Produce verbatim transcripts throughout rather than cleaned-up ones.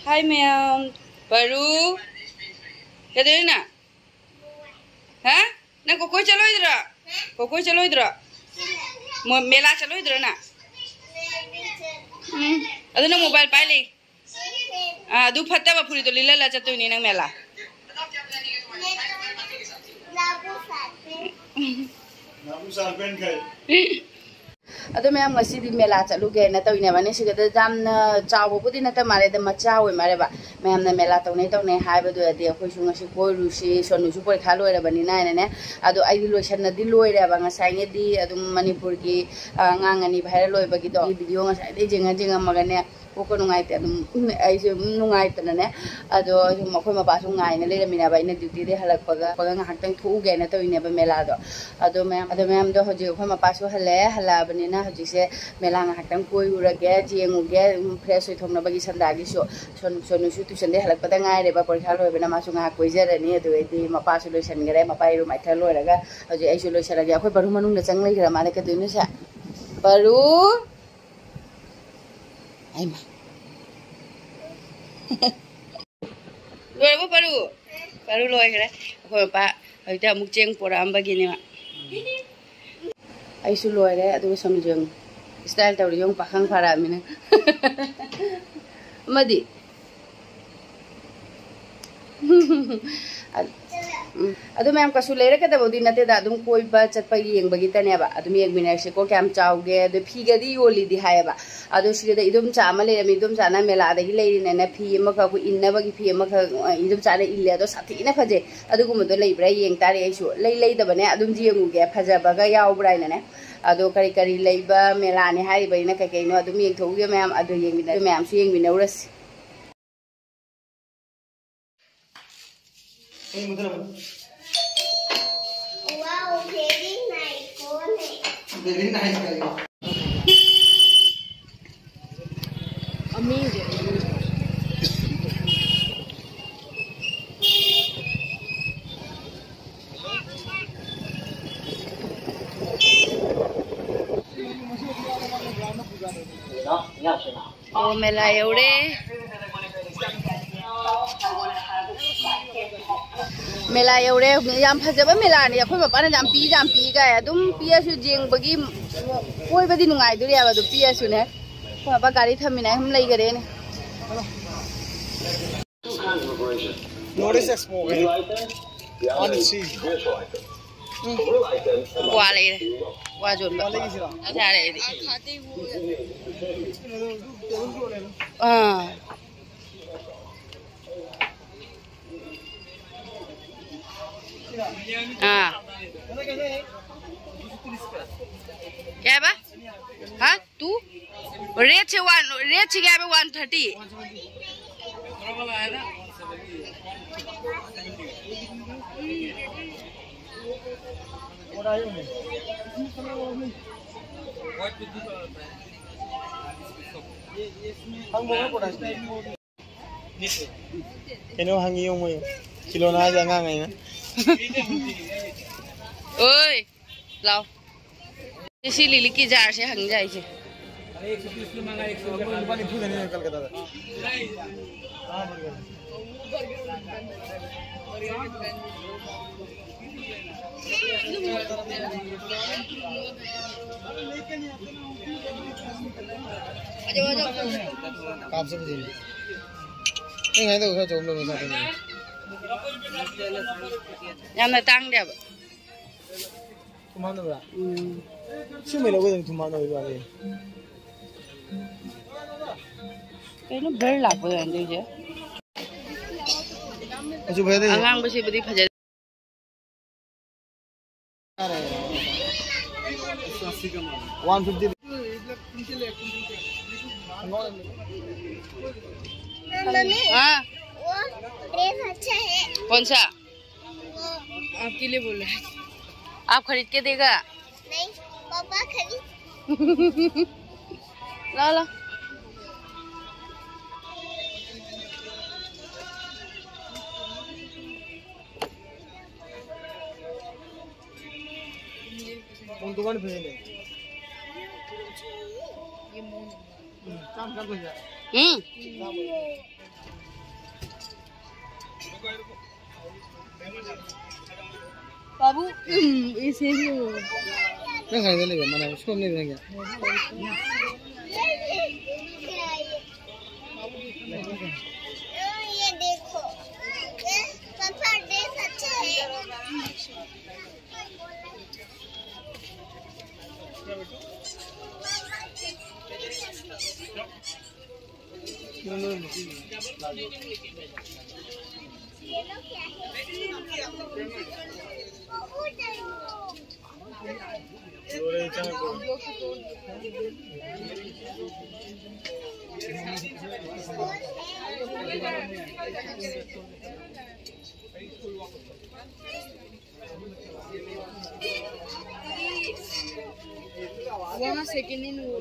ꯍꯥꯏ ꯃꯌꯥꯝ, ꯄꯔꯨ, ꯀꯩꯗꯧꯔꯤꯅꯣ? ꯍꯥ? ꯅꯪ ꯀꯣꯀꯣꯏ ꯆꯠꯂꯣꯏꯗ꯭ꯔꯣ? ꯀꯣꯀꯣꯏ ꯆꯠꯂꯣꯏꯗ꯭ꯔꯣ? ꯃꯣ-, ꯃꯦꯂꯥ ꯆꯠꯂꯣꯏꯗ꯭ꯔꯣ ꯅꯪ? ꯎꯝ, ꯑꯗꯨ ꯅꯪ ꯃꯣꯕꯥꯏꯜ ꯄꯥꯏ ꯂꯩ꯫ ꯑꯥ, ꯑꯗꯨ ꯐꯠꯇꯕ ꯐꯨꯔꯤꯠꯇꯣ ꯂꯤꯠꯂꯜꯂ ꯆꯠꯇꯣꯏꯅꯤ ꯅꯪ ꯃꯦꯂꯥ꯫ ꯑꯗꯣ ꯃꯌꯥꯝ, ꯉꯁꯤꯗꯤ ꯃꯦꯂꯥ ꯆꯠꯂꯨꯒꯦꯅ ꯇꯧꯔꯤꯅꯦꯕ꯫ ꯑꯅꯤꯁꯨꯒꯗ ꯌꯥꯝꯅ ꯆꯥꯎꯕꯕꯨꯗꯤ ꯅꯠꯇ ꯃꯥꯜꯂꯦ, ꯑꯗ ꯃꯆꯥ ꯑꯣꯏ ꯃꯥꯜꯂꯦꯕ꯫ ꯃꯌꯥꯝꯅ ꯃꯦꯂꯥ ꯇꯧꯅꯩ ꯇꯧꯅꯩ ꯍꯥꯏꯕꯗꯨꯗꯗꯤ ꯑꯩꯈꯣꯏꯁꯨ ꯉꯁꯤ ꯀꯣꯏꯔꯨꯁꯤ, ꯁꯣꯅꯨꯁꯨ ꯄꯔꯤꯈꯥ ꯂꯣꯏꯔꯕꯅꯤꯅ ꯍꯥꯏꯅꯅꯦ꯫ ꯑꯗꯣ ꯑꯩꯗꯤ ꯂꯣꯏꯁꯟꯅꯗꯤ ꯂꯣꯏꯔꯦꯕ, ꯉꯁꯥꯏꯉꯩꯗꯤ ꯑꯗꯨꯝ ꯃꯅꯤꯄꯨꯔꯒꯤ, ꯑ, ꯉꯥꯡꯉꯅꯤ ꯚꯥꯏꯔꯦꯜ ꯑꯣꯏꯕꯒꯤꯗꯣ, ꯚꯤꯗꯤꯑꯣ ꯉꯁꯥꯏꯗꯩ ꯌꯦꯡꯉ ꯌꯦꯡꯉꯝꯃꯒꯅꯦ, ꯀꯣꯛꯀ ꯅꯨꯡꯉꯥꯏꯇꯦ ꯑꯗꯨꯝ꯫ ꯑꯩꯁꯨ ꯑꯗꯨꯝ ꯅꯨꯡꯉꯥꯏꯇꯅꯅꯦ꯫ ꯑꯗꯣ ꯁꯨꯝ ꯑꯩꯈꯣꯏ ꯃꯄꯥꯁꯨ ꯉꯥꯏꯅ ꯂꯩꯔꯝꯃꯤꯅꯦꯕ, ꯑꯩꯅ ꯗ꯭ꯌꯨꯇꯤꯗꯩ ꯍꯜꯂꯛꯄꯒ ꯈꯣꯠꯄꯒ ꯉꯥꯏꯍꯥꯛꯇꯪ ꯊꯣꯛꯎꯒꯦꯅ ꯇꯧꯔꯤꯅꯦꯕ ꯃꯦꯂꯥꯗꯣ꯫ ꯑꯗꯣ ꯃꯌꯥꯝ, ꯑꯗꯣ ꯃꯌꯥꯝꯗꯣ ꯍꯧꯖꯤꯛ ꯑꯩꯈꯣꯏ ꯃꯄꯥꯁꯨ ꯍꯜꯂꯛꯑꯦ, ꯍꯜꯂꯛꯑꯕꯅꯤꯅ ꯍꯧꯖꯤꯛꯁꯦ ꯃꯦꯂꯥ ꯉꯥꯏꯍꯥꯛꯇꯪ ꯀꯣꯏꯔꯨꯔꯒꯦ, ꯌꯦꯡꯉꯨꯒꯦ, ꯎꯝ, ꯐ꯭ꯔꯦꯁ ꯑꯣꯏꯊꯣꯛꯅꯕꯒꯤ ꯁꯟꯗꯥꯒꯤꯁꯨ꯫ ꯁꯣꯟ-, ꯁꯣꯅꯨꯁꯨ ꯇ꯭ꯌꯨꯁꯟꯗꯩ ꯍꯜꯂꯛꯄꯗ ꯉꯥꯏꯔꯦꯕ, ꯄꯔꯤꯈꯥ ꯂꯣꯏꯕꯅ ꯃꯥꯁꯨ ꯉꯥꯏꯍꯥꯛ ꯀꯣꯏꯖꯔꯅꯤ꯫ ꯑꯗꯨꯒꯩꯗꯤ ꯃꯄꯥꯁꯨ ꯂꯣꯏꯁꯟꯈ꯭ꯔꯦ, ꯃꯄꯥ ꯏꯔꯨ ꯃꯥꯏꯊ ꯂꯣꯏꯔꯒ ꯍꯧꯖꯤꯛ ꯑꯩꯁꯨ ꯂꯣꯏꯁꯜꯂꯒꯦ꯫ ꯑꯩꯈꯣꯏ ꯕꯥꯔꯨ ꯃꯅꯨꯡꯗ ꯆꯪ ꯂꯩꯈ꯭ꯔ ꯃꯥꯜꯂꯦ, ꯀꯩꯗꯧꯅꯣ ꯁꯦ? ꯕꯥꯔꯨ! ꯑꯩꯃ꯫ ꯂꯣꯏꯔꯕꯣ ꯄꯔꯨ? ꯄꯔꯨ ꯂꯣꯏꯈ꯭ꯔꯦ꯫ ꯑꯩꯈꯣꯏ ꯃꯄꯥ ꯍꯧꯖꯤꯛꯇ ꯑꯃꯨꯛ ꯆꯦꯡ ꯄꯣꯔꯛꯑꯝꯕꯒꯤꯅꯦꯕ꯫ ꯑꯩꯁꯨ ꯂꯣꯏꯔꯦ, ꯑꯗꯨꯒ ꯁꯣꯝꯗ ꯌꯦꯡꯉꯨ꯫ ꯏꯁꯇꯥꯏꯜ ꯇꯧꯔꯤ ꯌꯦꯡꯉꯨ, ꯄꯥꯈꯪ ꯐꯥꯔꯛꯑꯃꯤꯅ꯫ ꯑꯃꯗꯤ? ꯎꯝ꯫ ꯑꯗꯨ ꯃꯌꯥꯝ ꯀꯩꯁꯨ ꯂꯩꯔꯛꯀꯗꯕꯕꯨꯗꯤ ꯅꯠꯇꯦꯗ, ꯑꯗꯨꯝ ꯀꯣꯏꯕ ꯆꯠꯄ ꯌꯦꯡꯕꯒꯤꯇꯅꯦꯕ꯫ ꯑꯗꯨꯝ ꯌꯦꯡꯃꯤꯟꯅꯔꯁꯤꯀꯣ, ꯀꯌꯥꯝ ꯆꯥꯎꯒꯦ꯫ ꯑꯗꯨ ꯐꯤꯒꯗꯤ ꯌꯣꯜꯂꯤꯗꯤ ꯍꯥꯏꯌꯦꯕ꯫ ꯑꯗꯣ ꯁꯤꯗ ꯏꯗꯣꯝꯆꯥ ꯑꯃ ꯂꯩꯔꯝꯃꯤ, ꯏꯗꯣꯝꯆꯥꯅ ꯃꯦꯂꯥꯗꯒꯤ ꯂꯩꯔꯤꯅꯦꯅ ꯐꯤ ꯑꯃꯈꯛ, ꯑꯩꯈꯣꯏ ꯏꯟꯅꯕꯒꯤ ꯐꯤ ꯑꯃꯈꯛ, ꯑ, ꯏꯗꯣꯝꯆꯥꯅ ꯏꯜꯂꯦ꯫ ꯑꯗꯣ ꯁꯥꯊꯤꯅ ꯐꯖꯩ꯫ ꯑꯗꯨꯒꯨꯝꯕꯗꯣ ꯂꯩꯕ꯭ꯔꯥ ꯌꯦꯡ ꯇꯥꯔꯦ ꯑꯩꯁꯨ꯫ ꯂꯩ ꯂꯩꯗꯕꯅꯦ, ꯑꯗꯨꯝ ꯌꯦꯡꯉꯨꯒꯦ, ꯐꯖꯕꯒ ꯌꯥꯎꯕ꯭ꯔꯥ ꯍꯥꯏꯅꯅꯦ꯫ ꯑꯗꯣ ꯀꯔꯤ ꯀꯔꯤ ꯂꯩꯕ ꯃꯦꯂꯥꯅꯦ ꯍꯥꯏꯔꯤꯕꯅꯤꯅ ꯀꯩ ꯀꯩꯅꯣ ꯑꯗꯨꯝ ꯌꯦꯡꯊꯣꯛꯎꯒꯦ ꯃꯌꯥꯝ꯫ ꯑꯗꯣ ꯌꯦꯡꯃꯤꯟꯅ-, ꯃꯌꯥꯝꯁꯨ ꯌꯦꯡꯃꯤꯟꯅꯧꯔꯁꯤ꯫ Wow, very nice, very nice. Amazing. ꯑꯣ, ꯃꯦꯂꯥ ꯌꯧꯔꯦ꯫ ꯃꯦꯂꯥ ꯌꯧꯔꯦ꯫ ꯌꯥꯝ ꯐꯖꯕ ꯃꯦꯂꯥꯅꯤ꯫ ꯑꯩꯈꯣꯏ ꯃꯄꯥꯅ ꯌꯥꯝ ꯄꯤ, ꯌꯥꯝ ꯄꯤ ꯀꯥꯏ ꯑꯗꯨꯝ ꯄꯤꯔꯁꯨ ꯌꯦꯡꯕꯒꯤ ꯀꯣꯏꯕꯗꯤ ꯅꯨꯡꯉꯥꯏꯗꯣꯔꯤ ꯍꯥꯏꯕ꯫ ꯑꯗꯨꯝ ꯄꯤꯔꯁꯨꯅꯦ꯫ ꯑꯩꯈꯣꯏ ꯃꯄꯥ ꯒꯥꯔꯤ ꯊꯝꯃꯤꯅꯦ, ꯑꯗꯨꯝ ꯂꯩꯈꯔꯦꯅꯦ꯫ Notice expo. ꯀ꯭ꯋꯥ ꯂꯩꯔꯦ꯫ ꯀ꯭ꯋꯥ ꯌꯣꯟꯕ꯫ ꯆꯥꯛ ꯆꯥꯔꯦ ꯑꯩꯗꯤ꯫ ꯑꯥ꯫ ꯑꯥ꯫ ꯀꯩ ꯍꯥꯏꯕ? ꯍꯥ? Two? Rate से one, rate से क्या है? One thirty. ꯀꯩꯅꯣ ꯍꯪꯉꯤ ꯌꯦꯡꯉꯣ꯫ ꯀꯤꯂꯣꯅ ꯍꯥꯏꯁꯦ ꯑꯉꯥꯡ ꯑꯩꯅ꯫ ꯑꯣꯏ꯫ ꯂꯥꯎ꯫ ꯁꯤ ꯂꯤꯂꯤꯛꯀꯤ ꯖꯥꯔꯁꯦ ꯍꯪꯖꯥꯏꯁꯦ꯫ ꯌꯥꯝꯅ ꯇꯥꯡꯗꯦꯕ꯫ ꯊꯨꯝꯍꯥꯞꯅꯕ꯭ꯔꯥ? ꯎꯝ꯫ ꯁꯤꯃꯩ ꯂꯧꯒꯗꯕꯅꯤ, ꯊꯨꯝꯍꯥꯞꯅꯕ ꯏꯕꯥꯅꯤ꯫ ꯀꯩꯅꯣ ꯕ꯭ꯂꯔ ꯂꯥꯛꯄ ꯀꯩꯅꯣ ꯇꯧꯔꯤꯁꯦ? ꯑꯗꯨ ꯐꯖꯗꯦ꯫ ꯑꯉꯥꯡꯕꯁꯤꯕꯨꯗꯤ ꯐꯖꯩ꯫ One fifty. हाँ। वो ड्रेस अच्छा है। कौन सा? वो आपके लिए बोल रहे हैं। आप खरीद के देगा? नहीं, पापा खरीद। ला ला। ꯀꯣꯡ ꯇꯨ ꯋꯥꯟ ꯐꯖꯩꯅꯦ꯫ ꯎꯝ, ꯆꯥꯝ ꯆꯥꯝ ꯐꯖꯩ꯫ ꯎꯝ꯫ ꯆꯥꯝ ꯑꯣꯏꯔꯦ꯫ बाबू, हम्म, इसे भी वो। ना खाने ले, मना, उसको नहीं देंगे। ये देखो, ये पत्थर देख सकते हैं। वहाँ सेकेंड हैंड वो।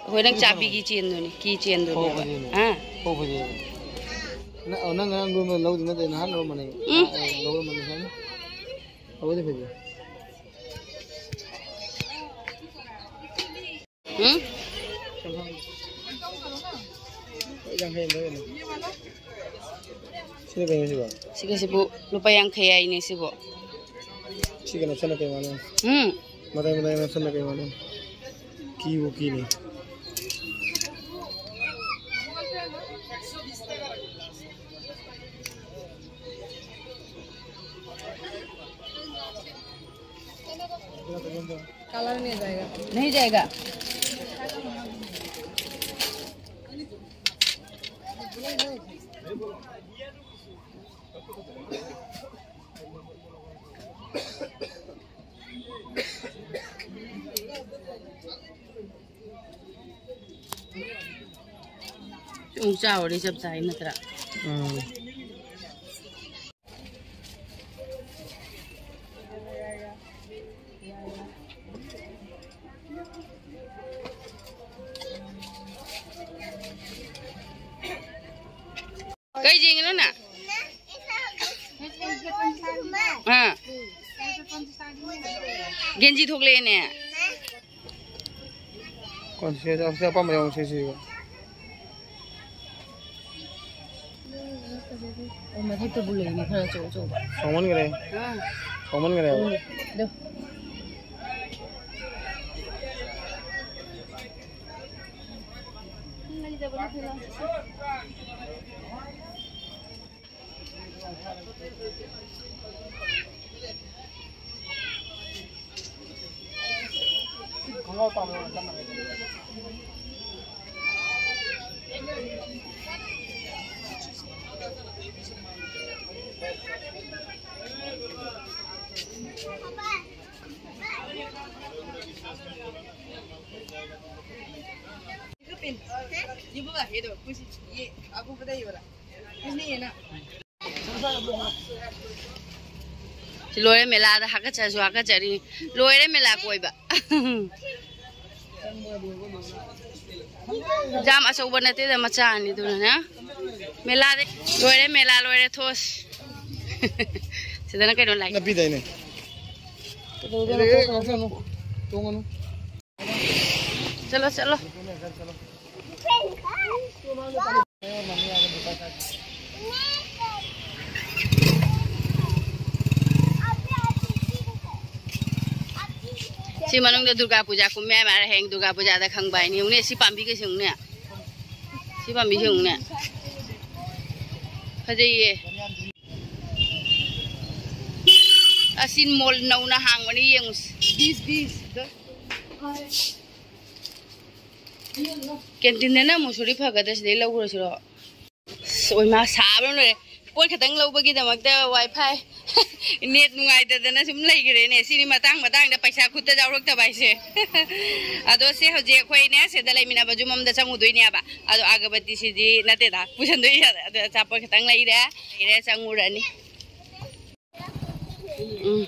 ꯍꯣꯏ, ꯅꯪ ꯆꯥꯕꯤꯒꯤ ꯆꯦꯟꯗꯨꯅꯤ, ꯀꯤ ꯆꯦꯟꯗꯨꯅꯦꯕ꯫ ꯊꯣꯛꯄꯁꯤꯅꯦ꯫ ꯑꯥ꯫ ꯊꯣꯛꯄꯁꯦ꯫ ꯅꯪ, ꯅꯪ ꯉꯔꯥꯡ ꯂꯧꯔꯝꯕ ꯂꯧꯗꯤ ꯅꯠꯇꯦ, ꯅꯍꯥꯟ ꯂꯧꯔꯝꯕꯅꯦ꯫ ꯎꯝ꯫ ꯂꯧꯔꯝꯕꯅꯤ ꯁꯨꯃꯥꯏꯅ꯫ ꯐꯕꯨꯗꯤ ꯐꯖꯩ꯫ ꯎꯝ? ꯁꯤꯅ ꯀꯩꯅꯣ ꯁꯤꯕꯣ? ꯁꯤꯒꯁꯤꯕꯨ ꯂꯨꯄꯥ ꯌꯥꯡꯈꯩ ꯍꯥꯏꯅꯦ ꯁꯤꯕꯨ꯫ ꯁꯤꯒ ꯅꯞꯁꯜꯂ ꯀꯩ ꯃꯥꯟꯅ? ꯎꯝ꯫ ꯃꯇꯥꯏ ꯃꯇꯥꯏ ꯅꯞꯁꯜꯂ ꯀꯩ ꯃꯥꯟꯅ? ꯀꯤꯕꯨ ꯀꯤꯅꯤ꯫ कलर नहीं जाएगा। नहीं जाएगा। ꯆꯨꯝ ꯆꯥꯎꯔꯗꯤ ꯆꯞ ꯆꯥꯏ ꯅꯠꯇ꯭ꯔꯥ? ꯎꯝ꯫ ꯀꯩ ꯌꯦꯡꯉꯤꯅꯣ ꯅꯪ? ꯑꯥ꯫ ꯒꯦꯟꯖꯤ ꯊꯣꯛꯂꯛꯑꯦꯅꯦ꯫ ꯀꯣꯟꯁꯦ ꯑꯄꯥꯝꯕ ꯌꯥꯎꯔꯁꯤ ꯁꯤꯒ꯫ ꯑꯣ, ꯃꯊꯛꯇꯕꯨ ꯂꯩꯅꯦ, ꯈꯔ ꯑꯆꯧ ꯑꯆꯧꯕ꯫ ꯁꯥꯎꯃꯟꯈ꯭ꯔꯦ꯫ ꯑꯥ꯫ ꯁꯥꯎꯃꯟꯈ꯭ꯔꯦꯕ꯫ ꯎꯝ, ꯑꯗꯣ꯫ ꯁꯤ ꯂꯣꯏꯔꯦ, ꯃꯦꯂꯥꯗ ꯍꯥꯀꯠꯆꯁꯨ ꯍꯥꯀꯠꯆꯔꯤ꯫ ꯂꯣꯏꯔꯦ ꯃꯦꯂꯥ ꯀꯣꯏꯕ꯫ ꯌꯥꯝ ꯑꯆꯧꯕ ꯅꯠꯇꯦꯗ, ꯃꯆꯥꯅꯤ꯫ ꯑꯗꯨꯅꯅꯦ ꯃꯦꯂꯥꯗꯤ ꯂꯣꯏꯔꯦ, ꯃꯦꯂꯥ ꯂꯣꯏꯔꯦ꯫ ꯊꯣꯁ꯫ ꯁꯤꯗꯅ ꯀꯩꯅꯣ ꯂꯥꯛꯑꯦ꯫ ꯅꯞꯄꯤꯗꯥꯏꯅꯦ? ꯀꯩꯗꯧꯗꯣꯏꯅꯣ? ꯀꯣꯛ ꯉꯥꯎꯁꯟꯅꯨ꯫ ꯇꯣꯡꯉꯅꯨ꯫ ꯆꯠꯂꯣ, ꯆꯠꯂꯣ꯫ ꯁꯤ ꯃꯅꯨꯡꯗ ꯗꯨꯔꯒꯥ ꯄꯨꯖꯥ ꯀꯨꯝꯃꯦ ꯍꯥꯏ ꯃꯥꯜꯂꯦ꯫ ꯍꯌꯦꯡ ꯗꯨꯔꯒꯥ ꯄꯨꯖꯥꯗ ꯈꯪꯕ ꯍꯥꯏꯅꯤ꯫ ꯌꯦꯡꯉꯨꯅꯦ, ꯁꯤ ꯄꯥꯝꯕꯤꯒꯩꯁꯦ ꯌꯦꯡꯉꯨꯅꯦ꯫ ꯁꯤ ꯄꯥꯝꯕꯤꯁꯦ ꯌꯦꯡꯉꯨꯅꯦ꯫ ꯐꯖꯩꯌꯦ꯫ ꯑꯁꯤ ꯃꯣꯜ ꯅꯧꯅ ꯍꯥꯡꯕꯅꯤ, ꯌꯦꯡꯉꯨꯁꯤ꯫ ꯕꯤꯁ, ꯕꯤꯁ꯫ ꯀꯦꯟꯇꯤꯟꯗꯅ ꯑꯃꯨꯛ ꯁꯨꯔꯤ ꯐꯒꯗ꯭ꯔꯥ, ꯁꯤꯗꯩ ꯂꯧꯈ꯭ꯔꯁꯤꯔꯣ? ꯑꯁ, ꯑꯣꯏꯃꯥ, ꯁꯥꯕꯅ ꯂꯣꯏꯔꯦ꯫ ꯄꯣꯠ ꯈꯛꯇꯪ ꯂꯧꯕꯒꯤꯗꯃꯛꯇ ꯋꯥꯏ ꯐꯥꯏ ꯅꯦꯠ ꯅꯨꯡꯉꯥꯏꯇꯗꯅ ꯁꯨꯝ ꯂꯩꯈ꯭ꯔꯦꯅꯦ꯫ ꯁꯤꯅꯤ ꯃꯇꯥꯡ ꯃꯇꯥꯡꯗ ꯄꯩꯁꯥ ꯈꯨꯠꯇ ꯌꯥꯎꯔꯛꯇꯕ ꯍꯥꯏꯁꯦ꯫ ꯑꯗꯣ ꯁꯤ ꯍꯧꯖꯤꯛ ꯑꯩꯈꯣꯏꯅꯦ ꯁꯤꯗ ꯂꯩꯃꯤꯟꯅꯕ ꯌꯨꯝ ꯑꯃꯗ ꯆꯪꯉꯨꯗꯣꯏꯅꯦꯕ꯫ ꯑꯗꯣ ꯑꯒꯔꯕꯠꯇꯤꯁꯤꯗꯤ ꯅꯠꯇꯦꯗ, ꯄꯨꯁꯟꯗꯣꯏ ꯌꯥꯗꯦ꯫ ꯑꯗꯣ ꯑꯆꯥꯄꯣꯠ ꯈꯤꯇꯪ ꯂꯩꯔꯦ, ꯂꯩꯔꯦ, ꯆꯪꯉꯨꯔꯅꯤ꯫ ꯎꯝ꯫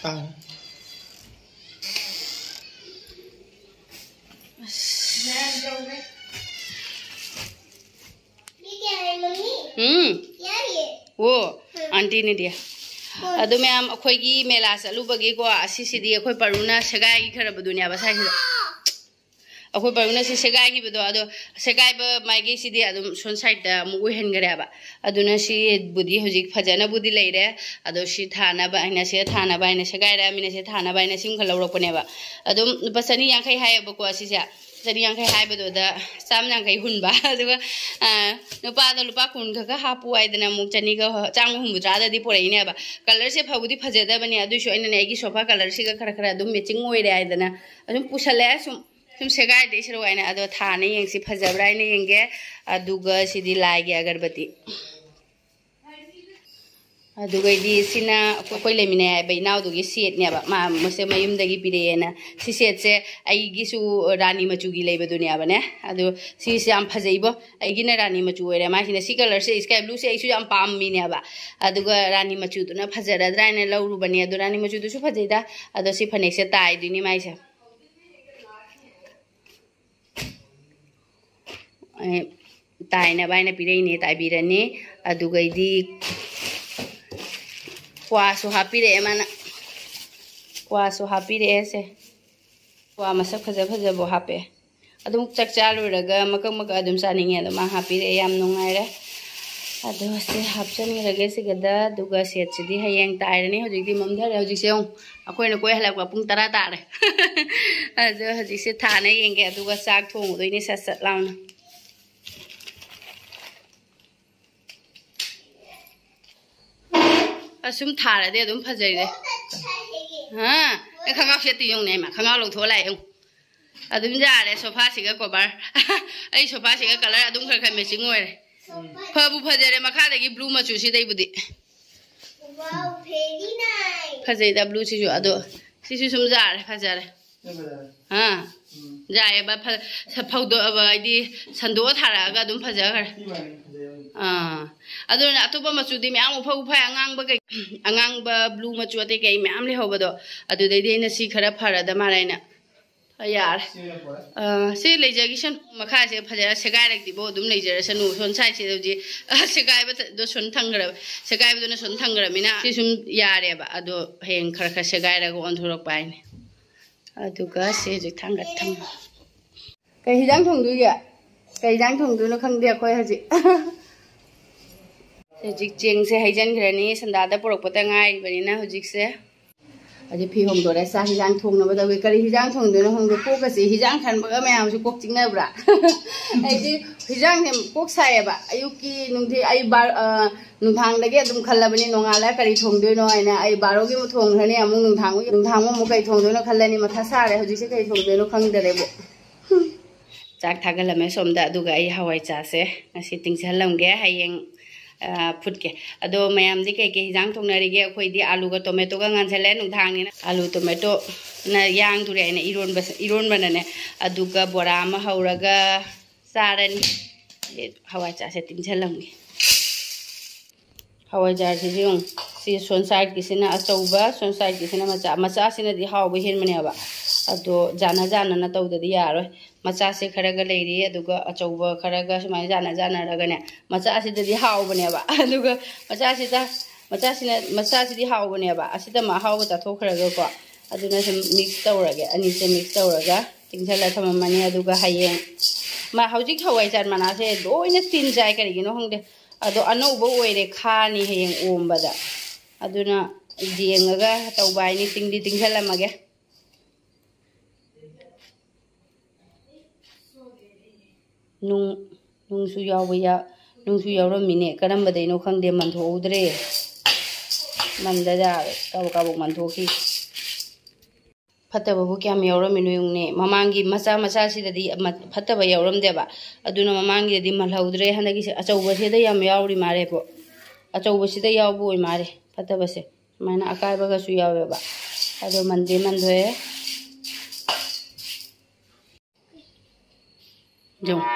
ꯇꯥꯡ꯫ ꯎꯝ꯫ वो आंटी ने दिया। ꯑꯗꯨ ꯃꯌꯥꯝ, ꯑꯩꯈꯣꯏꯒꯤ ꯃꯦꯂꯥ ꯆꯠꯂꯨꯕꯒꯤꯀꯣ, ꯑꯁꯤꯁꯤꯗꯤ ꯑꯩꯈꯣꯏ ꯄꯔꯨꯅ ꯁꯦꯒꯥꯏꯈ꯭ꯔꯕꯗꯨꯅꯦꯕ ꯁ꯭ꯋꯥꯏꯁꯤꯗ꯫ ꯑꯩꯈꯣꯏ ꯄꯔꯨꯅ ꯁꯤ ꯁꯦꯒꯥꯏꯈꯤꯕꯗꯣ, ꯑꯗꯣ ꯁꯦꯒꯥꯏꯕ ꯃꯥꯏꯀꯩꯁꯤꯗꯤ ꯑꯗꯨꯝ ꯁꯣꯝ ꯁꯥꯏꯗꯠꯇ ꯑꯃꯨꯛ ꯑꯣꯏꯍꯟꯈ꯭ꯔꯦꯕ꯫ ꯑꯗꯨꯅ ꯁꯤꯕꯨꯗꯤ ꯍꯧꯖꯤꯛ ꯐꯖꯅꯕꯨꯗꯤ ꯂꯩꯔꯦ꯫ ꯑꯗꯣ ꯁꯤ ꯊꯥꯅꯕ ꯍꯥꯏꯅ, ꯁꯤꯗ ꯊꯥꯅꯕ ꯍꯥꯏꯅ ꯁꯦꯒꯥꯏꯔꯛꯑꯃꯤꯅ ꯁꯤꯗ ꯊꯥꯅꯕ ꯍꯥꯏꯅ ꯁꯤꯃꯈꯛ ꯂꯧꯔꯛꯄꯅꯦꯕ꯫ ꯑꯗꯨꯝ ꯂꯨꯄꯥ ꯆꯅꯤ ꯌꯥꯡꯈꯩ ꯍꯥꯏꯌꯦꯕꯀꯣ ꯁꯤꯁꯦ꯫ ꯆꯅꯤ ꯌꯥꯡꯈꯩ ꯍꯥꯏꯕꯗꯨꯗ ꯆꯥꯝ ꯌꯥꯡꯈꯩ ꯍꯨꯟꯕ꯫ ꯑꯗꯨꯒ, ꯑ, ꯅꯨꯄꯥꯗ ꯂꯨꯄꯥ ꯀꯨꯟ ꯈꯛ ꯍꯥꯞꯄꯨ ꯍꯥꯏꯗꯅ ꯑꯃꯨꯛ ꯆꯅꯤꯒ ꯆꯥꯝꯃꯒ ꯍꯨꯝꯐꯨꯇꯔꯥꯗꯗꯤ ꯄꯨꯔꯛꯏꯅꯦꯕ꯫ ꯀꯂꯔꯁꯦ ꯐꯕꯨꯗꯤ ꯐꯖꯗꯕꯅꯦ, ꯑꯗꯨꯏꯁꯨ ꯑꯩꯅꯅꯦ, ꯑꯩꯒꯤ ꯁꯣꯐꯥ ꯀꯂꯔꯁꯤꯒ ꯈꯔ ꯈꯔ ꯑꯗꯨꯝ ꯃꯦꯆꯤꯡ ꯑꯣꯏꯔꯦ ꯍꯥꯏꯗꯅ ꯑꯗꯨꯝ ꯄꯨꯁꯜꯂꯛꯑꯦ꯫ ꯁꯨꯝ, ꯁꯨꯝ ꯁꯦꯒꯥꯏꯗꯣꯏ ꯁꯔꯨꯛ ꯍꯥꯏꯅ꯫ ꯑꯗꯣ ꯊꯥꯅ ꯌꯦꯡꯁꯤ, ꯐꯖꯕ꯭ꯔꯥ ꯍꯥꯏꯅ ꯌꯦꯡꯒꯦ꯫ ꯑꯗꯨꯒ ꯁꯤꯗꯤ ꯂꯥꯏꯒꯤ ꯑꯒꯔꯕꯇꯤ꯫ ꯑꯗꯨꯒꯩꯗꯤ ꯁꯤꯅ ꯑꯩꯈꯣꯏ ꯂꯩꯃꯤꯟꯅꯩ ꯍꯥꯏꯕ ꯏꯅꯥꯎꯗꯨꯒꯤ ꯁꯦꯠꯅꯦꯕ꯫ ꯃꯥ, ꯃꯁꯦ ꯃꯌꯨꯝꯗꯒꯤ ꯄꯤꯔꯛꯑꯦꯅ꯫ ꯁꯤ ꯁꯦꯠꯁꯦ ꯑꯩꯒꯤꯁꯨ ꯔꯥꯅꯤ ꯃꯆꯨꯒꯤ ꯂꯩꯕꯗꯨꯅꯦꯕꯅꯦ꯫ ꯑꯗꯨ ꯁꯤꯁꯦ ꯌꯥꯝ ꯐꯖꯩꯕꯣ꯫ ꯑꯩꯒꯤꯅ ꯔꯥꯅꯤ ꯃꯆꯨ ꯑꯣꯏꯔꯦ, ꯃꯥꯁꯤꯅ ꯁꯤ ꯀꯂꯔꯁꯦ, ꯁ꯭ꯀꯥꯏ ꯕ꯭ꯂꯨꯁꯦ ꯑꯩꯁꯨ ꯌꯥꯝ ꯄꯥꯝꯃꯤꯅꯦꯕ꯫ ꯑꯗꯨꯒ ꯔꯥꯅꯤ ꯃꯆꯨꯗꯨꯅ ꯐꯖꯔꯗ꯭ꯔꯥ ꯍꯥꯏꯅ ꯂꯧꯔꯨꯕꯅꯦ꯫ ꯑꯗꯣ ꯔꯥꯅꯤ ꯃꯆꯨꯗꯨꯁꯨ ꯐꯖꯩꯗ꯫ ꯑꯗꯣ ꯁꯤ ꯐꯅꯦꯛꯁꯦ ꯇꯥꯏꯗꯣꯏꯅꯤ ꯃꯥꯏꯁꯦ꯫ ꯑꯦ, ꯇꯥꯏꯅꯕ ꯍꯥꯏꯅ ꯄꯤꯔꯛꯏꯅꯦ, ꯇꯥꯏꯕꯤꯔꯅꯤ꯫ ꯑꯗꯨꯒꯩꯗꯤ ꯀ꯭ꯋꯥꯁꯨ ꯍꯥꯞꯄꯤꯔꯛꯑꯦ ꯃꯥꯅ, ꯀ꯭ꯋꯥꯁꯨ ꯍꯥꯞꯄꯤꯔꯛꯑꯦ꯫ ꯁꯦ, ꯀ꯭ꯋꯥ ꯃꯁꯛ ꯐꯖ ꯐꯖꯕ ꯍꯥꯞꯄꯛꯑꯦ꯫ ꯑꯗꯨꯝ ꯆꯥꯛ ꯆꯥ ꯂꯣꯏꯔꯒ ꯃꯀꯛ ꯃꯀꯛ ꯑꯗꯨꯝ ꯆꯥꯅꯤꯡꯉꯦ, ꯑꯗꯣ ꯃꯥ ꯍꯥꯞꯄꯤꯔꯛꯑꯦ, ꯌꯥꯝ ꯅꯨꯡꯉꯥꯏꯔꯦ꯫ ꯑꯗꯣ ꯁꯤ ꯍꯥꯞꯆꯤꯟꯈ꯭ꯔꯒꯦ ꯁꯤꯒꯗ, ꯑꯗꯨꯒ ꯁꯦꯠꯁꯤꯗꯤ ꯍꯌꯦꯡ ꯇꯥꯏꯔꯅꯤ꯫ ꯍꯧꯖꯤꯛꯇꯤ ꯃꯝꯊꯔꯦ꯫ ꯍꯧꯖꯤꯛꯁꯦ ꯌꯦꯡꯉꯨ, ꯑꯩꯈꯣꯏꯅ ꯀꯣꯏ ꯍꯜꯂꯛꯄ ꯄꯨꯡ ꯇꯔꯥ ꯇꯥꯔꯦ꯫ ꯑꯗꯣ ꯍꯧꯖꯤꯛꯁꯦ ꯊꯥꯅ ꯌꯦꯡꯒꯦ, ꯑꯗꯨꯒ ꯆꯥꯛ ꯊꯣꯡꯉꯨꯗꯣꯏꯅꯦ ꯁꯠ ꯁꯠ ꯂꯥꯎꯅ꯫ ꯑꯁꯨꯝ ꯊꯥꯔꯗꯤ ꯑꯗꯨꯝ ꯐꯖꯩꯔꯦ꯫ ꯍꯥ? ꯑꯩ ꯈꯣꯡꯒ꯭ꯔꯥꯎ ꯁꯦꯠꯇꯤ ꯌꯦꯡꯉꯨꯅꯦ, ꯏꯃꯥ, ꯈꯣꯡꯒ꯭ꯔꯥꯎ ꯂꯧꯊꯣꯛꯑ ꯂꯥꯛꯑꯦ ꯌꯦꯡꯉꯨ꯫ ꯑꯗꯨꯝ ꯌꯥꯔꯦ, ꯁꯣꯐꯥꯁꯤꯒ ꯀꯣꯚꯔ꯫ ꯑꯩ ꯁꯣꯐꯥꯁꯤꯒ ꯀꯂꯔ ꯑꯗꯨꯝ ꯈꯔ ꯈꯔ ꯃꯦꯆꯤꯡ ꯑꯣꯏꯔꯦ꯫ ꯐꯕꯨ ꯐꯖꯔꯦ, ꯃꯈꯥꯗꯒꯤ ꯕ꯭ꯂꯨ ꯃꯆꯨꯁꯤꯗꯩꯕꯨꯗꯤ꯫ Wow, very nice. ꯐꯖꯩꯗ ꯕ꯭ꯂꯨꯁꯤꯁꯨ꯫ ꯑꯗꯣ ꯁꯤꯁꯨ ꯁꯨꯝ ꯌꯥꯔꯦ, ꯐꯖꯔꯦ꯫ ꯑꯥ, ꯌꯥꯏꯑꯕ, ꯐ-, ꯁ-, ꯐꯧꯗꯣꯛꯑꯕ, ꯍꯥꯏꯗꯤ ꯁꯟꯗꯣꯛꯑ ꯊꯥꯔꯛꯑꯒ ꯑꯗꯨꯝ ꯐꯖꯈ꯭ꯔꯦ꯫ ꯑꯥ, ꯑꯗꯨꯅ ꯑꯇꯣꯞꯄ ꯃꯆꯨꯗꯤ ꯃꯌꯥꯝ ꯎꯐ ꯎꯐ ꯑꯉꯥꯡꯕ ꯀꯩ-, ꯑꯉꯥꯡꯕ ꯕ꯭ꯂꯨ ꯃꯆꯨ ꯑꯇꯩ ꯀꯩ ꯃꯌꯥꯝ ꯂꯩꯍꯧꯕꯗꯣ, ꯑꯗꯨꯗꯩꯗꯤ ꯑꯩꯅ ꯁꯤ ꯈꯔ ꯐꯔꯗ ꯃꯥꯜꯂꯦ ꯍꯥꯏꯅ꯫ ꯌꯥꯔꯦ꯫ ꯁꯤ ꯑꯣꯏꯅ ꯄꯨꯔꯦ꯫ ꯑ, ꯁꯤ ꯂꯩꯖꯈꯤꯁꯅꯨ꯫ ꯃꯈꯥꯁꯦ ꯐꯖꯅ ꯁꯦꯒꯥꯏꯔꯛꯇꯤꯕꯣ ꯑꯗꯨꯝ ꯂꯩꯖꯔꯁꯅꯨ꯫ ꯁꯣꯝ ꯁꯥꯏꯗꯁꯤꯗ ꯍꯧꯖꯤꯛ, ꯑ, ꯁꯦꯒꯥꯏꯕꯗꯣ ꯁꯣꯝ ꯊꯝꯈ꯭ꯔꯕ, ꯁꯦꯒꯥꯏꯕꯗꯨꯅ ꯁꯣꯝ ꯊꯝꯈ꯭ꯔꯕꯅꯤꯅ ꯁꯤ ꯁꯨꯝ ꯌꯥꯔꯦꯕ꯫ ꯑꯗꯣ ꯍꯌꯦꯡ ꯈꯔ ꯈꯔ ꯁꯦꯒꯥꯏꯔꯒ ꯑꯣꯟꯊꯣꯔꯛꯄ ꯍꯥꯏꯅꯤ꯫ ꯑꯗꯨꯒ ꯁꯤ ꯍꯧꯖꯤꯛ ꯊꯥꯡꯒꯠ ꯊꯝꯃꯣ꯫ ꯀꯩ ꯍꯤꯟꯖꯥꯡ ꯊꯣꯡꯗꯣꯏꯒꯦ? ꯀꯩ ꯍꯤꯟꯖꯥꯡ ꯊꯣꯡꯗꯣꯏꯅꯣ ꯈꯪꯗꯦ ꯑꯩꯈꯣꯏ ꯍꯧꯖꯤꯛ꯫ ꯍꯧꯖꯤꯛ ꯆꯦꯡꯁꯦ ꯍꯩꯖꯤꯟꯈ꯭ꯔꯅꯤ, ꯁꯟꯗꯥꯗ ꯄꯨꯔꯛꯄꯇ ꯉꯥꯏꯔꯤꯕꯅꯤꯅ ꯍꯧꯖꯤꯛꯁꯦ꯫ ꯑꯗꯩ ꯐꯤ ꯍꯣꯡꯗꯣꯔꯦ, ꯆꯥꯛ ꯍꯤꯟꯖꯥꯡ ꯊꯣꯡꯅꯕ ꯇꯧꯒꯦ꯫ ꯀꯔꯤ ꯍꯤꯟꯖꯥꯡ ꯊꯣꯡꯗꯣꯏꯅꯣ ꯈꯪꯗꯦ꯫ ꯀꯣꯛꯀꯁꯦ ꯍꯤꯟꯖꯥꯡ ꯈꯟꯕꯒ ꯃꯌꯥꯝꯁꯨ ꯀꯣꯛ ꯆꯤꯛꯅꯕ꯭ꯔꯥ? ꯑꯩꯗꯤ ꯍꯤꯟꯖꯥꯡꯁꯦ ꯀꯣꯛ ꯁꯥꯏꯌꯦꯕ꯫ ꯑꯌꯨꯛꯀꯤ, ꯅꯨꯡꯊꯤꯜ, ꯑꯩ ꯕꯥꯔ-, ꯑ, ꯅꯨꯡꯗꯥꯡꯗꯒꯤ ꯑꯗꯨꯝ ꯈꯜꯂꯕꯅꯤ, ꯅꯣꯡꯉꯥꯜꯂꯒ ꯀꯔꯤ ꯊꯣꯡꯗꯣꯏꯅꯣ ꯍꯥꯏꯅ꯫ ꯑꯩ ꯕꯥꯔꯣꯒꯤ ꯑꯃꯨꯛ ꯊꯣꯡꯈ꯭ꯔꯅꯤ, ꯑꯃꯨꯛ ꯅꯨꯡꯗꯥꯡ, ꯅꯨꯡꯗꯥꯡ ꯑꯃꯨꯛ ꯀꯩ ꯊꯣꯡꯗꯣꯏꯅꯣ ꯈꯜꯂꯅꯤ, ꯃꯊꯥ ꯁꯥꯔꯦ꯫ ꯍꯧꯖꯤꯛꯁꯦ ꯀꯩ ꯊꯣꯡꯗꯣꯏꯅꯣ ꯈꯪꯗꯔꯦꯕꯨ꯫ ꯆꯥꯛ ꯊꯥꯒꯠꯂꯝꯃꯦ ꯁꯣꯝꯗ, ꯑꯗꯨꯒ ꯑꯩ ꯍꯋꯥꯏ ꯆꯥꯁꯦ ꯉꯁꯤ ꯇꯤꯡꯁꯜꯂꯝꯒꯦ, ꯍꯌꯦꯡ, ꯑ, ꯐꯨꯠꯀꯦ꯫ ꯑꯗꯣ ꯃꯌꯥꯝꯗꯤ ꯀꯩꯀꯩ ꯍꯤꯟꯖꯥꯡ ꯊꯣꯡꯅꯔꯤꯒꯦ? ꯑꯩꯈꯣꯏꯗꯤ ꯑꯥꯂꯨꯒ ꯇꯣꯃꯦꯇꯣꯒ ꯉꯥꯟꯁꯜꯂꯦ, ꯅꯨꯡꯗꯥꯡꯅꯤꯅ꯫ ꯑꯥꯂꯨ ꯇꯣꯃꯦꯇꯣꯅ ꯌꯥꯡꯗꯣꯔꯦ ꯍꯥꯏꯅ ꯏꯔꯣꯟꯕ, ꯏꯔꯣꯟꯕꯅꯅꯦ꯫ ꯑꯗꯨꯒ ꯕꯣꯔꯥ ꯑꯃ ꯍꯧꯔꯒ ꯆꯥꯔꯅꯤ꯫ ꯍꯋꯥꯏ ꯆꯥꯁꯦ ꯇꯤꯡꯁꯜꯂꯝꯒꯦ꯫ ꯍꯋꯥꯏꯖꯥꯔꯁꯤꯁꯨ ꯌꯦꯡꯉꯨ꯫ ꯁꯤ ꯁꯣꯟ ꯁꯥꯏꯠꯀꯤꯁꯤꯅ ꯑꯆꯧꯕ, ꯁꯣꯟ ꯁꯥꯏꯠꯀꯤꯁꯤꯅ ꯃꯆꯥ꯫ ꯃꯆꯥꯁꯤꯅꯗꯤ ꯍꯥꯎꯕ ꯍꯦꯟꯕꯅꯦꯕ꯫ ꯑꯗꯣ ꯖꯥꯅ ꯖꯥꯅꯅ ꯇꯧꯗꯗꯤ ꯌꯥꯔꯣꯏ꯫ ꯃꯆꯥꯁꯦ ꯈꯔꯒ ꯂꯩꯔꯤ, ꯑꯗꯨꯒ ꯑꯆꯧꯕ ꯈꯔꯒ ꯁꯨꯃꯥꯏꯅ ꯖꯥꯅ ꯖꯥꯅꯔꯒꯅꯦ, ꯃꯆꯥꯁꯤꯗꯗꯤ ꯍꯥꯎꯕꯅꯦꯕ꯫ ꯑꯗꯨꯒ ꯃꯆꯥꯁꯤꯗ, ꯃꯆꯥꯁꯤꯅ, ꯃꯆꯥꯁꯤꯗꯤ ꯍꯥꯎꯕꯅꯦꯕ꯫ ꯑꯁꯤꯗ ꯑꯃ ꯑꯍꯥꯎꯕ ꯆꯥꯊꯣꯛꯈ꯭ꯔꯒꯀꯣ꯫ ꯑꯗꯨꯅ ꯁꯨꯝ ꯃꯤꯛꯁ ꯇꯧꯔꯒꯦ, ꯑꯅꯤꯁꯦ ꯃꯤꯛꯁ ꯇꯧꯔꯒ ꯇꯤꯡꯁꯜꯂ ꯊꯝꯃꯝꯃꯅꯤ꯫ ꯑꯗꯨꯒ ꯍꯌꯦꯡ, ꯃꯥ ꯍꯧꯖꯤꯛ ꯍꯋꯥꯏꯖꯥꯔ ꯃꯅꯥꯁꯦ ꯂꯣꯏꯅ ꯇꯤꯟ ꯆꯥꯏ, ꯀꯔꯤꯒꯤꯅꯣ ꯈꯪꯗꯦ꯫ ꯑꯗꯣ ꯑꯅꯧꯕ ꯑꯣꯏꯔꯦ, ꯈꯥꯅꯤ ꯍꯌꯦꯡ ꯑꯣꯝꯕꯗ꯫ ꯑꯗꯨꯅ ꯌꯦꯡꯉꯒ ꯇꯧꯕ ꯍꯥꯏꯅꯤ, ꯇꯤꯡꯗꯤ ꯇꯤꯡꯁꯜꯂꯝꯃꯒꯦ꯫ ꯅꯨꯡ, ꯅꯨꯡꯁꯨ ꯌꯥꯎꯕ ꯌꯥ-, ꯅꯨꯡꯁꯨ ꯌꯥꯎꯔꯝꯃꯤꯅꯦ, ꯀꯔꯝꯕꯗꯩꯅꯣ ꯈꯪꯗꯦ, ꯃꯟꯊꯣꯛꯍꯧꯗ꯭ꯔꯦ꯫ ꯃꯟꯗ ꯌꯥꯔꯦ, ꯀꯥꯕꯛ ꯀꯥꯕꯛ ꯃꯟꯊꯣꯛꯈꯤ꯫ ꯐꯠꯇꯕꯕꯨ ꯀꯌꯥꯝ ꯌꯥꯎꯔꯝꯃꯤꯅꯣ ꯌꯦꯡꯉꯨꯅꯦ꯫ ꯃꯃꯥꯡꯒꯤ ꯃꯆꯥ ꯃꯆꯥꯁꯤꯗꯗꯤ ꯑꯃ-, ꯐꯠꯇꯕ ꯌꯥꯎꯔꯝꯗꯦꯕ꯫ ꯑꯗꯨꯅ ꯃꯃꯥꯡꯒꯤꯗꯗꯤ ꯃꯜꯍꯧꯗ꯭ꯔꯦ꯫ ꯍꯟꯗꯛꯀꯤꯁꯦ ꯑꯆꯧꯕꯁꯤꯗ ꯌꯥꯝ ꯌꯥꯎꯔꯤ ꯃꯥꯜꯂꯦꯕꯣ꯫ ꯑꯆꯧꯕꯁꯤꯗ ꯌꯥꯎꯕ ꯑꯣꯏ ꯃꯥꯜꯂꯦ ꯐꯠꯇꯕꯁꯦ꯫ ꯁꯨꯃꯥꯏꯅ ꯑꯀꯥꯏꯕꯒꯁꯨ ꯌꯥꯎꯋꯦꯕ꯫ ꯑꯗꯣ ꯃꯟꯗꯤ ꯃꯟꯊꯣꯛꯑꯦ꯫ ꯌꯦꯡꯉꯨ,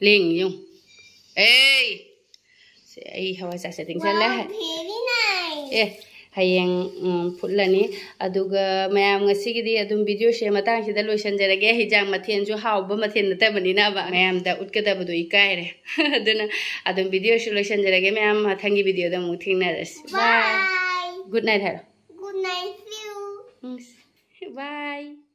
ꯂꯦꯡꯉꯤ ꯌꯦꯡꯉꯨ꯫ ꯑꯦ, ꯁꯦ, ꯑꯩ ꯍꯋꯥꯏ ꯆꯥꯛꯁꯦ ꯇꯤꯡꯁꯜꯂꯦ꯫ Wow, very nice. ꯑꯦ, ꯍꯌꯦꯡ ꯎꯝ, ꯐꯨꯠꯂꯅꯤ꯫ ꯑꯗꯨꯒ ꯃꯌꯥꯝ, ꯉꯁꯤꯒꯤꯗꯤ ꯑꯗꯨꯝ ꯚꯤꯗꯤꯑꯣꯁꯦ ꯃꯇꯥꯡꯁꯤꯗ ꯂꯣꯏꯁꯤꯟꯖꯔꯒꯦ꯫ ꯍꯤꯟꯖꯥꯡ ꯃꯊꯦꯜꯁꯨ ꯍꯥꯎꯕ ꯃꯊꯦꯜ ꯅꯠꯇꯕꯅꯤꯅ ꯃꯌꯥꯝꯗ ꯎꯠꯀꯗꯕꯗꯣ ꯏꯀꯥꯏꯔꯦ꯫ ꯑꯗꯨꯅ ꯑꯗꯨꯝ ꯚꯤꯗꯤꯑꯣꯁꯨ ꯂꯣꯏꯁꯤꯟꯖꯔꯒꯦ ꯃꯌꯥꯝ꯫ ꯃꯊꯪꯒꯤ ꯚꯤꯗꯤꯑꯣꯗ ꯑꯃꯨꯛ ꯊꯦꯡꯅꯔꯁꯤ꯫ Bye. Bye. Good night ꯍꯥꯏꯔꯣ꯫ Good night, you. Um. Bye.